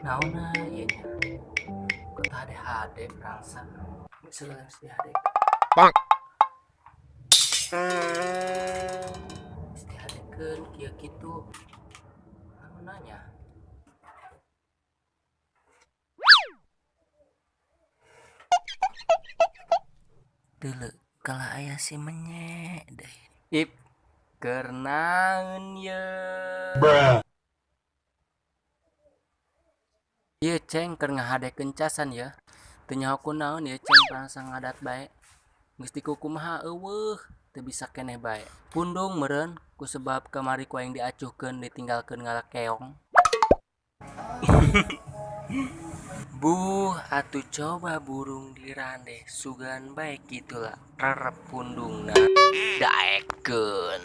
Naonna ieu nya? Kok teu hade-hade rangsa. Segala geus dihade. Bang. Geus dihadekeun kieu kitu. Naonna nya? Deuleu kalah aya si menye deui. Ip, keur naon yeuh? Bruh. Ieu ceng keur ngahadekeun casan yeuh. Teu nyaho kunaon ieu ceng rangsa ngadat bae. Geus dikukumaha eueuh teu bisa keneh bae. Pundung meureun kusebab kamari ku aing diacuhkeun ditinggalkeun ngala keong. Buh atuh coba burung dirandeh sugan bae kitu lah rerep pundungna daekeun.